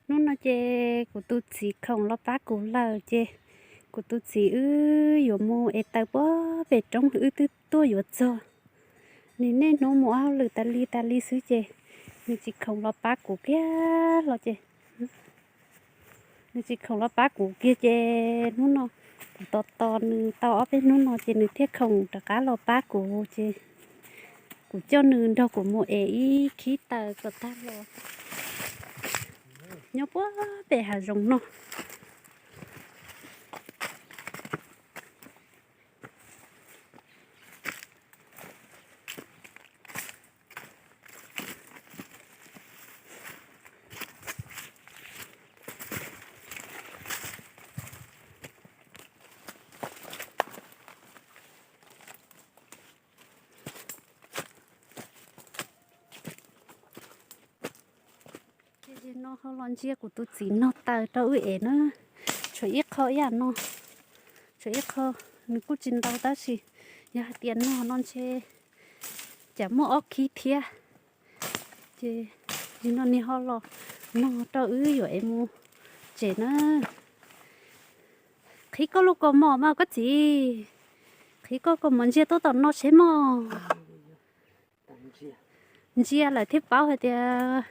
Hnub no ces kuv tus txiv khoom los pab kuv lawm ces kuv tus txiv wb yuav mus ev taws puag pem roob, wb twb tuaj yuav txog. Nws niaj hnub mus ua hauj lwm tas li tas li xwb ces nws tsis khoom los pab kuv kiag los ces, nws tsis khoom los pab kuv kiag ces hnub no kuv tos tos nws tau ob peb hnub no ces nws thiaj khoom rov qab los pab kuv ces kuv coj nws nrog kuv mus ev ib khib taws kom tag los nyob puag pem hav zoov no. Ces no ho los ntsia kuv tus txiv nog taws rau wb ev na. Tshuav ib qho ib yam no, tshuav ib qho, nws kuj tsis ntau tab sis yog hais tias nog no ntshe cas muaj ob khib thiab. Ces no nws ho los nog rau wb yuav ev mus tsev na. Qhib koj lub kaus mom mas koj txiv, qhib koj kaus mom ntsia tuaj tom no seb mog. Ntsia lawm thiaj paub hais tias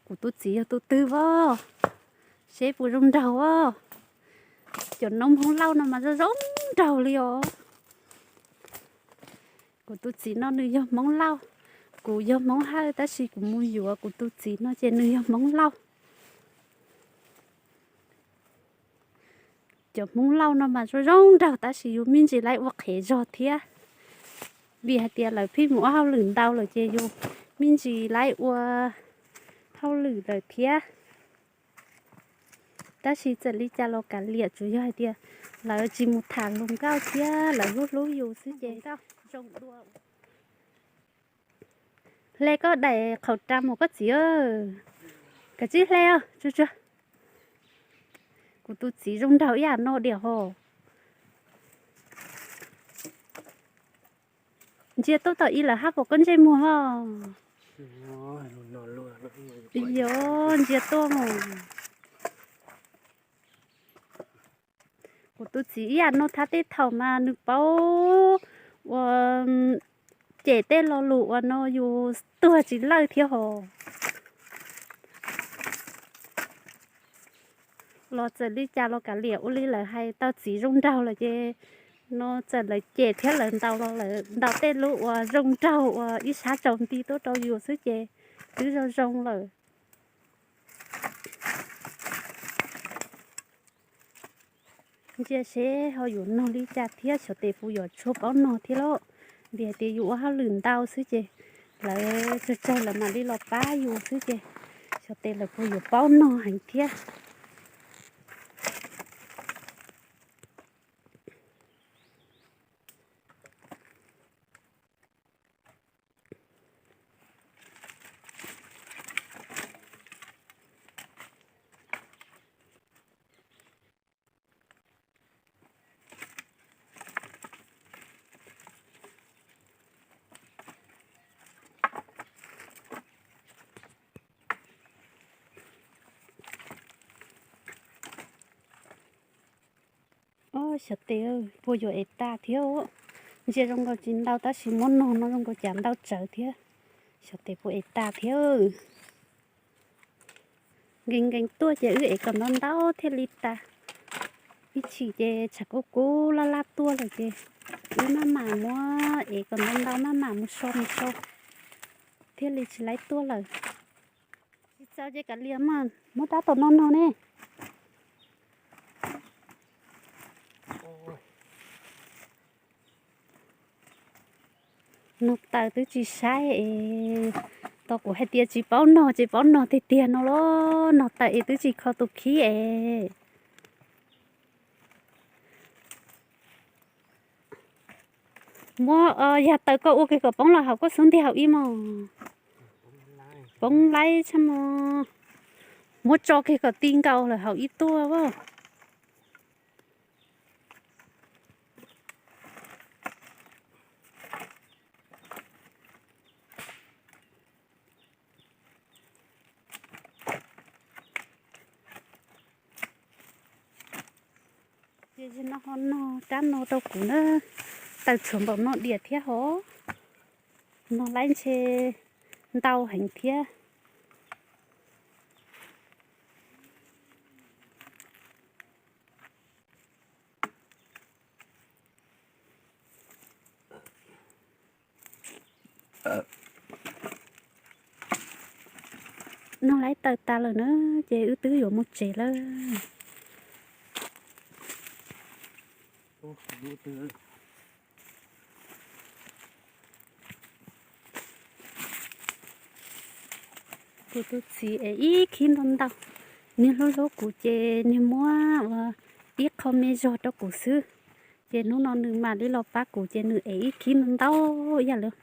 kuv tus txiv yog tus twg as. Seb puas zoo nraug as. Cov noob Hmoob Lauj no mas zoo zoo nraug li os. Kuv tus txiv no nws yog Hmoob Lauj, kuv yog Hmoob Hawj tab sis kuv mus yuav kuv tus txiv no ces nws yog Hmoob Lauj. Cov Hmoob Lauj no mas zoo zoo nraug tab sis yus me ntsis laib ua qhev zog thiab. Vim hais tias lawv pheej mus ua hauj lwm ntau lawm ces yus me ntsis laib ua hauj lwm lawm thiab. Tab sis txawm li cas los kav liam, tsuas yog hais tias lawv tsis mus tham hluas nkauj thiab lawv hlub hlub yus xwb ces zoo dua. Hle koj daim qhaus ras mus koj txiv. Kav tsij hle os. Kuv tus txiv zoo nraug ib yam no diam hos. Ntsia tuaj tom ib lawm hab pom koj ntsej muag os. Yog ntsia tuaj mus. Kuv tus txiv ib yam no, thab tej thaum mas nws paub ua cem tej lo lus uas no yus tuag tsis lawj thiab hos. Los txawm li cas los kav liam, ua li lawv hais tau txiv zoo nraug lawm ces no txawm lawv cem thiab lawv ntaus los lawv ntaus tej lub uas zoo nraug uas ib sab tsaus nti tuaj rau yus xwb ces twb zoo zoo lawm. Ntsia seb ho yuav nog li cas thiab, xyov tes puas yuav tshuav paub nog thiab lauj. Vim hais tias yus ua hauj lwm ntau xwb ces lawv tsawg tsawg lawv mam li los pab yus xwb ces xyov tes lawv puas yuav paub nog heev thiab. Ob, xyov tes puas yuav ev tas thiab. Ntsia zoo nkaus tsis ntau tab sis muab nog no zoo nkaus cas ntau tsawv thiab. Xyov tes puas ev tas thiab. Nkees nkees tuaj ces wb ev kom ntau ntau thiaj li tas. Ib chim ces tshav kub kub laj laj tuaj lawm ces wb maj mam muab ev kom ntau ntau maj mam mus so mus so thiaj li tsis laib tuaj lawm. Tsis txaus ces kav liam mas muab rab tom no nog ne. Nog taws twb tsis saib es, tos kuv hais tias tsis paub nog ces paub nog tiag tiag no los nog taws es twb tsis kho tus khib es. Muab yag taws koj ua kiag kom poob los hauv koj xub ntiag hauv ib mos. Poob laib tshaj mos. Muab tso kiag kom ti nkaus lawm hauv ib tuaj as. Ces no ho nog rab no rau kuv na, tawm tshuav npaum no diam thiab hos, nog laib ntshe ntau heev thiab. Nog laib tawm tas lawm na, ces wb twb yuav mus tsev lawm. Kuv tus txiv es ib khib ntau ntau, niag hlub hlub kuv ces niag muab ua ib qho me zog rau kuv xwb. Ces hnub no nws mam li los pab kuv ces nws es ib khib ntau ntau ib yam li no,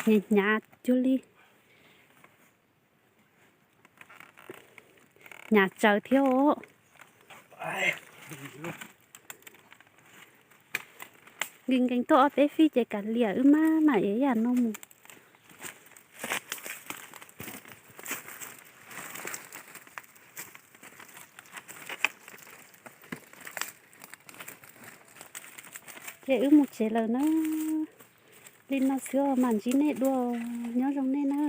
hnyav hnyav cuag li hnyav tsawv thiab os. Nkees nkees tuaj ob peb fij ces kav liam wb maj mam ev yam no mus. Ces wb mus tsev lawm na. Li no xwb os, mam ntsib nej dua, nyob zoo nej na.